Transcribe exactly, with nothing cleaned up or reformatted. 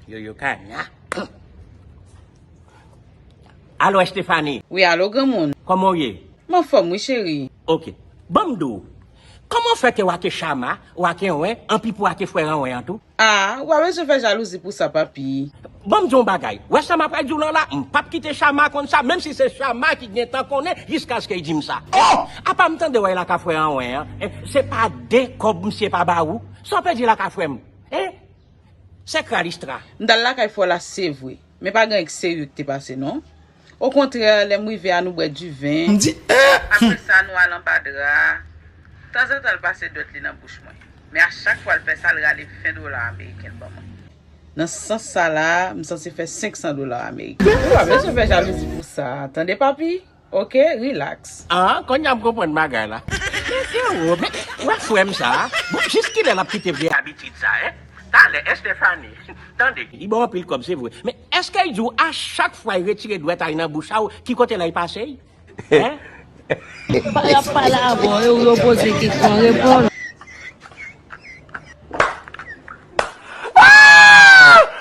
Yo, yo, kana. Alo, Estefani. Wi, alo, granmoun. Kòman w ye? M anfòm, wi, cheri. Ok. Ban m di w, kòman w fè ke w ake Chama, w ake Wen, anpi pou w ake frè an Wen an tou? A, w pa bezwen fè jalouzi pou sa, papi. Ban m di w yon bagay. W wè sa m ap pral di w lan la, m p ap kite Chama konn sa, menm si se Chama ki gentan konnen, jiskaske l di m sa. Oh! Apa m tande w al lakay frè an Wen an, eh, se pa de kòb misye pa ba ou? Sa w pèdi lakay frè m? Eh? Sèk Ralistra. M t al lakay frè w la, se vre. Men pa gen anyen k serye ki te pase, non. Okontrè, lè m rive a, nou bwè diven. M di, eh! Apre sa, nou al anba dra a. Tanzantan, l pase dwèt li nan bouch mwen. Men a chak fwa l fè sa, l rale ven dola ameriken l ban mwen. Nan sans sa la, m sanse fè senk san dola ameriken. Ou pa bezwen fè jalouzi pou sa, tande, papi? Ok, relax. Ah, kounye a m konprann bagay la. Men Tero, men, w wè frè m sa a? Bon, jis kilè l ap kite vye abitid sa, en? Talè, Estefani, tande, li ba w anpil kòb, se vre. Men èske l di w a chak fwa l retire dwèt a l nan bouch a w, ki kote l al pase l? En? Pale ap pale avè w, e ou yo poze kesyon, reponn.